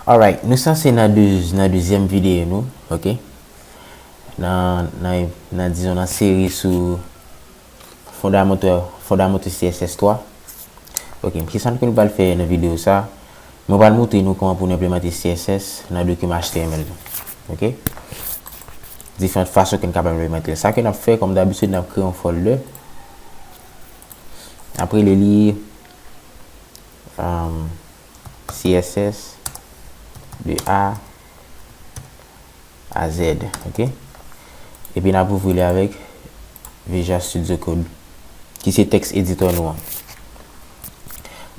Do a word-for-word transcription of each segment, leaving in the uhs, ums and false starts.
Alright, nou sanse nan de, nan dezyèm videyo nou, ok? Nan, nan, nan, dizon, nan seri sou fondamanto, fondamanto C S S twa. Ok, kisa ke nou pral fè nan videyo sa? Mwen pral montre nou kòman pou nou enplimante C S S nan dokiman H T M L nou. Ok? Diferan fason ke nou kapab enplimante l. Sa ke n ap fè, kòm dabitid, n ap kreye yon folder. Apre, li li, um, C S S de A a Z, ok? Epi n ap ouvri li avèk Visual Studio Code, ki se tèks editò nou an.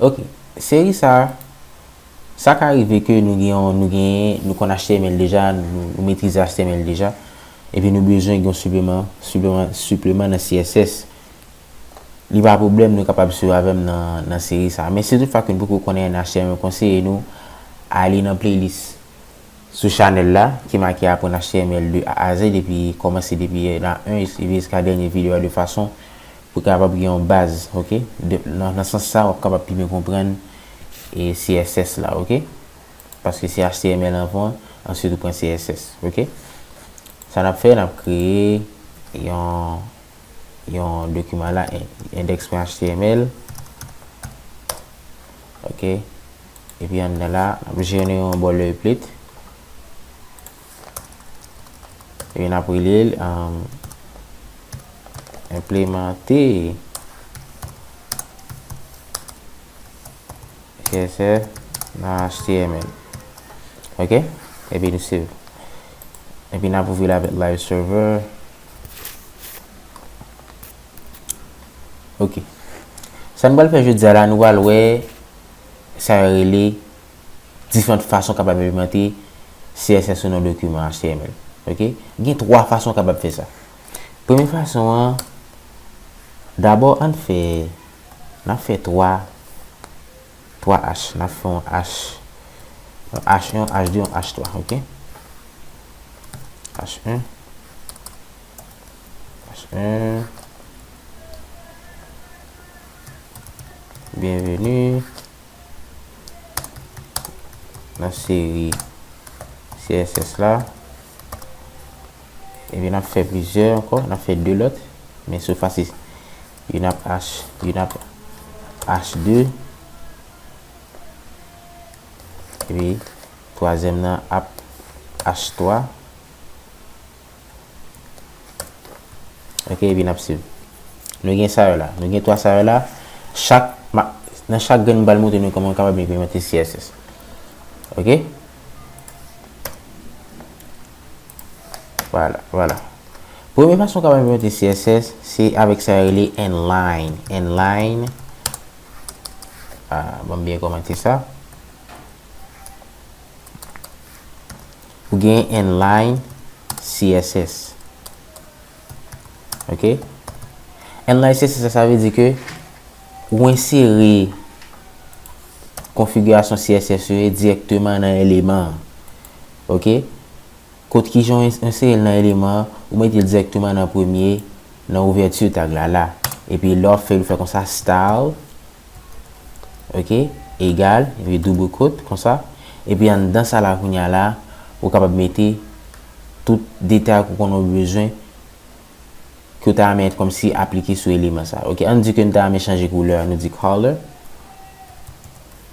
Ok, seri sa, sa ka rive ke nou gen, nou gen, nou konn H T M L deja, nou, nou metrize H T M L deja, epi nou bezwen gen yon sipleman, sipleman, sipleman nan C S S. Li pa pwoblèm, nou kapab swiv avè m nan, nan seri sa. Men si toutfwa ke nou poko konnen H T M L, m konseye nou ale nan playlist sou chanèl la ki make Aprann H T M L de A a Z, epi kòmanse depi la en epi jiska dènye videyo a, de fason pou kapab gen yon baz, ok? De, nan, nan sans sa, w ap kapab pi byen konprann e C S S la, ok? Paske se H T M L anvan, answit ou pran C S S, ok? Sa n ap fè, n ap kreye yon yon dokiman la, index point H T M L. Ok. Epi anndan la, n ap jenere yon boilerplate. Epi n ap rele l, um, enplimante C S S nan H T M L. Ok? Epi nou save. Epi n ap ouvri l avèk Live Server. Ok. Sa n pral fè jodi a la, nou pral wè sa yo rele diferan fason w kapab enplimante C S S sou yon dokiman H T M L. Ok? Gen twa fason w kapab fè sa. Premye fason an, dabò ann fè, n ap fè twa twa H, n ap fè yon H, yon H en, yon H de, yon H twa, ok? H en, H en, byenveni nan seri C S S la. Epi n ap fè plizyè ankò, n ap fè de lòt, men sou fasi, youn ap H, youn ap H de, epi twazyèm nan ap H twa. Ok, epi n ap swiv. Nou gen sa yo la, nou gen twa sa yo la. Chak, ma, nan chak grenn m pral montre nou kòman w kapab enplimante C S S. Ok? Vwala, vwala. Premye fason w kapab enplimante C S S, se avèk sa yo rele inline. Inline. Ah, ban m byen kòmante sa. Ou gen inline C S S. Ok? Inline C S S la, sa vle di ke ou ensere konfigirasyon C S S yo dirèkteman nan eleman an. Ok? Kot kijan w ensere l nan eleman an, ou mete l dirèkteman nan premye, nan ouvèti tag la, la. Epi lè w ap fè l, ou fè konsa style, ok, egal, epi double quote, konsa. Epi anndan sa la, kounye a la, ou kapab mete tout detay ke w konnen w bezwen, ke w ta renmen kòmsi aplike sou eleman sa. Ok, ann di ke n ta renmen chanje koulè a, nou di color,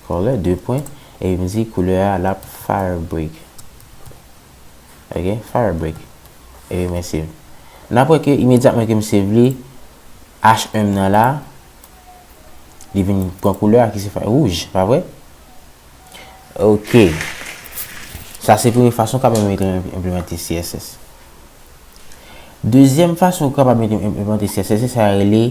color, de pwen, epi m di koulè a l ap fabric. Ok, fabric. Epi mwen save. N ap wè ke imedyatman ke m save li, H en nan la, li vin pran koulè a ki se fa-, wouj, pa vre? Ok. Sa se premye fason w kapab enplimante C S S. Dezyèm fason w kapab enplimante C S S, se sa yo rele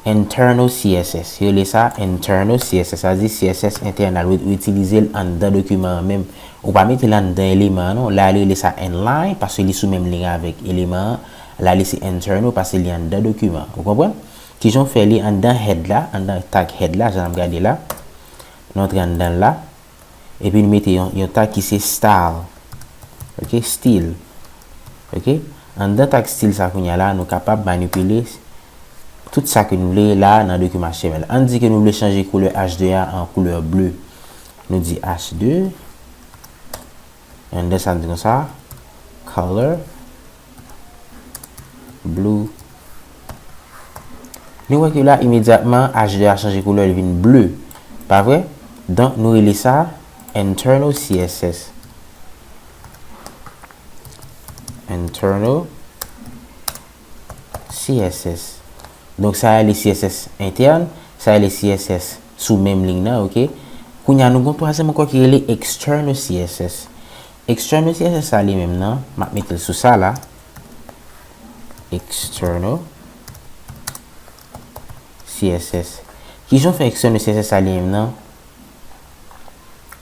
internal C S S. Yo rele sa internal C S S, sa vle di C S S entènal. Ou, ou itilize l anndan dokiman an menm. Ou pa mete l anndan eleman an, non. La, li rele sa inline, paske li sou menm liy avèk eleman an. La, li se internal, paske li anndan dokiman an. Ou konprann? Kijan w fè li anndan head la, anndan tag head la, jan n ap gade la. Nou antre anndan l la. Epi nou mete yon, yon tag ki se style. Ok, stil. Ok? Anndan tag stil sa kounye a la, nou kapab manipile tout sa ke nou vle la nan dokiman H T M L. Ann di ke nou vle chanje koulè H de a an koulè ble. Nou di H de, Anndan sa, n di konsa, color blue. Nou wè ke la, imedyatman, H de a chanje koulè, li vin ble. Pa vre? Donk, nou rele sa internal C S S. Internal C S S. Donk, sa rele C S S entèn, sa rele C S S sou menm liy nan, oke? Kounye a, nou gen yon twazyèm ankò ki rele external C S S. External C S S sa li menm nan, m ap mete l sou sa la. External C S S. Kijan w fè external C S S sa li menm nan?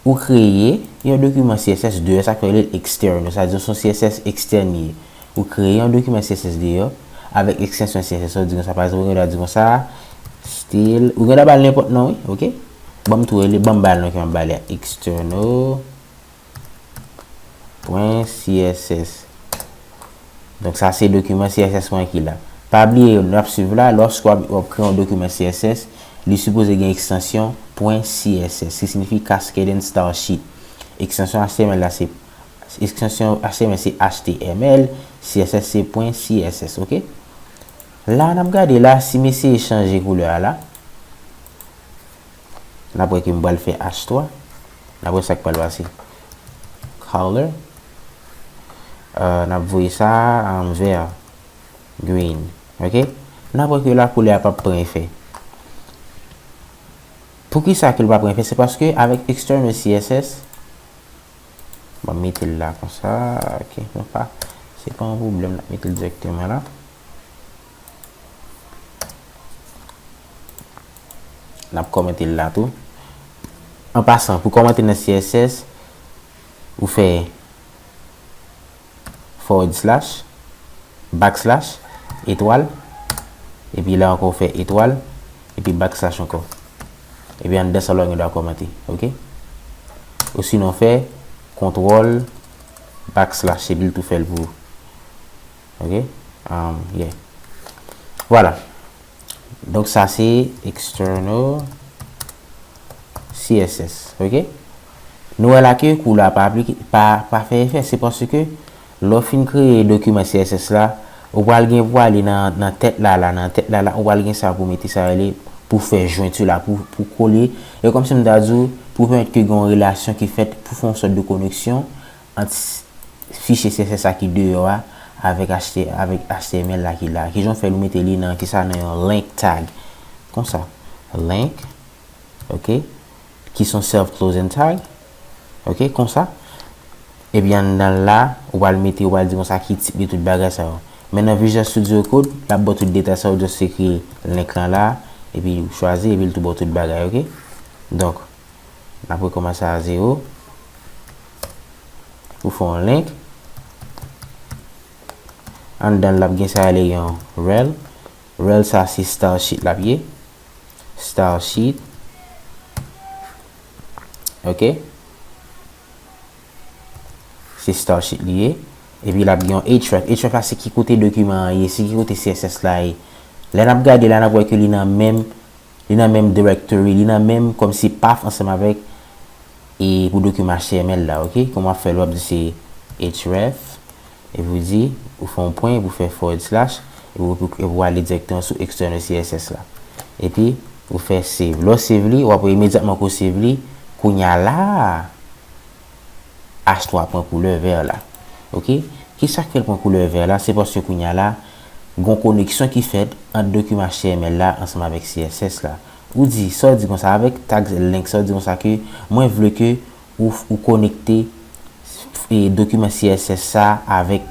Ou kreye yon dokiman C S S deyò, sa k fè yo rele l external, sa di se yon C S S ekstèn li ye. Ou kreye yon dokiman C S S deyò, avèk ekstansyon C S S, ou di konsa, pa egzanp, ou gen dwa di konsa, style, ou gen dwa ba l nenpòt non, wi, oke? Ban m tou rele, ban m ba l non ke m ap ba li a, external pwen C S S. Donk, sa se dokiman C S S mwen ki la. Pa bliye, n ap swiv la, lòske w ap, w ap kreye yon dokiman C S S, li sipoze gen ekstansyon pwen C S S, ki siyifi Cascade and Style Sheet. Ekstansyon H T M L la se, ekstansyon H T M L se H T M L, C S S se pwen C S S, oke? La, n ap gade la, si m eseye chanje koulè a la, n ap wè ke m pral fè H twa. N ap wè sa k pral pase. Color. Euh, n ap voye sa an vè, green. Oke? N ap wè ke la koulè a p ap pran efè. Poukisa ke l pa pran efè? Se paske avèk external C S S, bon, m mete l la konsa. Oke, non pa. Se pa yon pwoblèm, n ap mete l dirèkteman la. N ap kòmante l la tou. An pasan, pou kòmante nan C S S, ou fè forward slash, backslash, etwal, epi la ankò ou fè etwal, epi backslash ankò. Epi anndan sa la ou gen dwa kòmante, oke? Osinon fè kontwòl backslash, epi l tou fè l pou ou. Oke? Um, yeah. Vwala. Donk, sa se external C S S, oke? Nou wè la ke kou la pa aplike, pa, pa fè efè, se paske lè w fin kreye dokiman C S S la, ou pral gen pou ale nan, nan tèt la, la, nan tèt la, la, ou pral gen sa pou mete sa rele, pou fè jwenti la, pou, pou kole. E kòmsi m ta di w, pou pèmèt ke gen yon relasyon ki fèt, pou fè yon sòt de koneksyon ant fichye C S S la ki deyò a avèk H T, avèk H T M L la ki la. Kijan w fè l ou mete li nan, kisa, nan yon link tag. Konsa. Link, oke, ki se yon self closing tag. Oke, konsa. Epi anndan l la, ou pral mete, ou pral di konsa ki tip de tout bagay sa yo. Men nan Visual Studio Code, l ap ba w tout detay sa yo, just ekri link lan la, epi ou chwazi, epi l tou ba w tout bagay, oke? Donk, n ap rekòmanse a zewo. Ou fè yon link. Anndan l, l ap gen sa rele yon rel. Rel sa se style sheet l ap ye. Style sheet. Oke. Se style sheet li ye. Epi l ap gen yon href. Href la se ki kote dokiman an ye, se ki kote C S S la ye. Lè n ap gade la, n ap wè ke li nan menm, li nan menm directory, li nan menm kòmsi path ansanm avèk, e pou dokiman H T M L la, oke? Kòman w ap fè l, w ap di se href, epi w di, ou fè yon pwen, epi w fè forward slash, epi w, epi w ale dirèkteman sou external C S S la. Epi, ou fè save. Lè w save li, w ap wè imedyatman ke w save li, kounye a la, H twa pran koulè vè la. Oke? Kisa k fè l pran koulè vè la? Se paske kounye a la, gen yon koneksyon ki fèt ant dokiman H T M L la ansanm avèk C S S la. Ou di, sa w di konsa, avèk tag link, sa w di konsa ke mwen vle ke ou, ou konekte, e, dokiman C S S sa avèk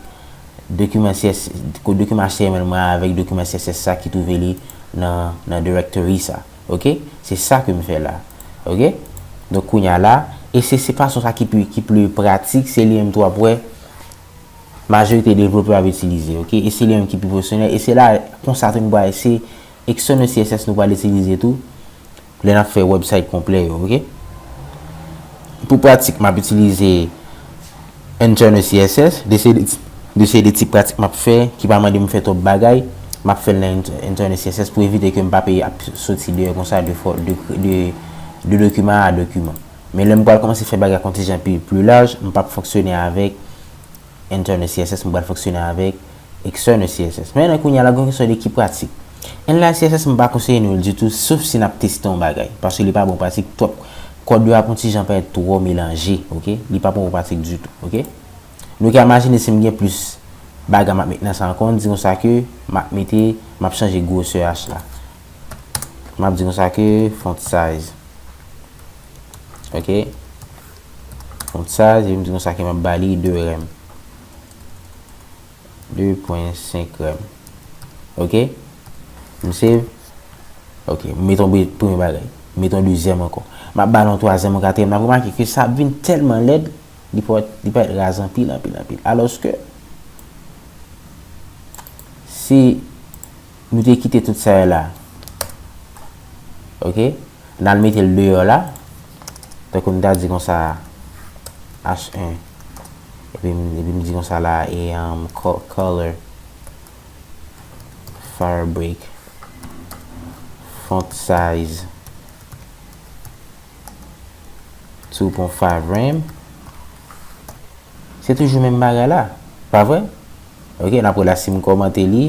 dokiman C S S, ko-, dokiman H T M L mwen avèk dokiman C S S sa ki twouve li nan, nan directory sa. Oke? Se sa ke m fè la. Oke? Donk, kounye a la, e se, se fason sa ki pi, ki pi pratik, se li menm tou w ap wè majorite devlopè ap itilize, oke? E se li menm ki pi pwofesyonèl, e se la, konsa tou nou pral, se external C S S nou pral itilize tou, lè n ap fè website konplè yo, oke? Pou pratik, m ap itilize internal C S S, de se de, de se de ti pratik m ap fè, ki pa mande m fè twòp bagay, m ap fè l nan int-, internal C S S pou evite ke m pa peye ap soti deyò konsa de fò, de, de, de dokiman a dokiman. Men lè m pral kòmanse fè bagay ak yon ti jan pi, pi laj, m p ap fonksyone avèk internal C S S, m pral fonksyone avèk external C S S. Men kounye a la, gen yon kesyon de ki pratik. Inline C S S, m pa konseye nou l ditou, sof si n ap teste yon bagay. Paske li pa bon pratik twòp. Kòd yo ap yon ti jan parèt twò melanje, oke? Li pa bon pratik ditou, oke? Nou ka imajine si m gen plis bagay m ap met nan sa ankò, m di konsa ke m ap mete, m ap chanje gwosè H la. M ap di konsa ke font size. Oke? Font size, epi m di konsa ke m ap ba li de rem. De pwen senk rem. Oke? M save. Oke, m met yon premye bagay. M met yon dezyèm ankò. M ap ba l yon twazyèm, yon katriyèm. N ap remake ke sa ap vin tèlman lèd, li pa, li pa raz anpil, anpil, anpil. Alòske, si nou te kite tout sa yo la, oke, n al mete l deyò la, tankou m ta di konsa H en, epi m, epi m di konsa la, e, um, co-, color, fabric, font size, two point five rem. Se toujou menm bagay la, pa vre? Oke, n ap wè la si m kòmante li.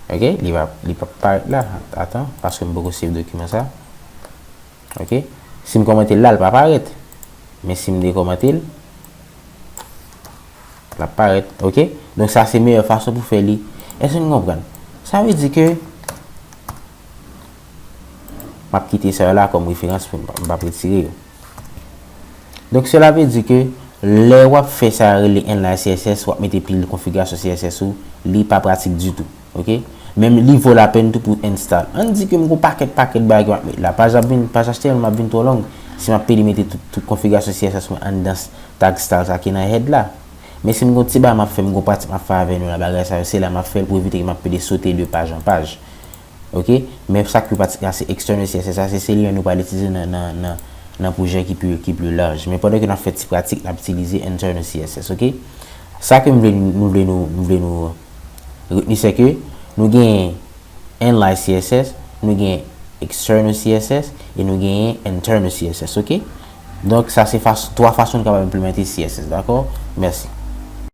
Oke, li pa, li pa parèt la. Atan, paske m poko save dokiman sa. Oke? Si m kòmante l la, l pa parèt. Men si m dekòmante l, l ap parèt. Oke? Donk sa se meyè fason pou fè li. Èske nou konprann? Sa vle di ke m ap kite sa yo la kòm referans pou m pa, m p ap retire yo. Donk sela vle di ke lè w ap fè sa yo rele inline C S S, w ap mete pil konfigirasyon C S S ou, li pa pratik ditou. Oke? Menm li vo lapèn tou pou install. Ann di ke m gon pakèt, pakèt bagay ke m ap met la. Paj ap vin, paj H T M L m ap vin twò long si m ap pede mete tout, tout konfigirasyon C S S mwen anndan tag style sa ki nan head la. Men si m gon ti bagay m ap fè, m gon pratik m ap fè avè nou la, bagay sa yo, se la m ap fè l pou evite ke m ap pede sote de paj an paj. Oke? Men sa k pi pratik la, se external C S S la, se, se li menm nou pral itilize nan, nan, nan, nan pwojè ki pi, ki pi laj. Men pandan ke n ap fè ti pratik, n ap itilize internal C S S, oke? Sa ke m vle, nou vle nou, m vle nou retni, se ke nou gen inline C S S, nou gen external C S S, e nou gen internal C S S, oke? Donk, sa se fas-, twa fason nou kapab enplimante C S S, dakò? Mèsi.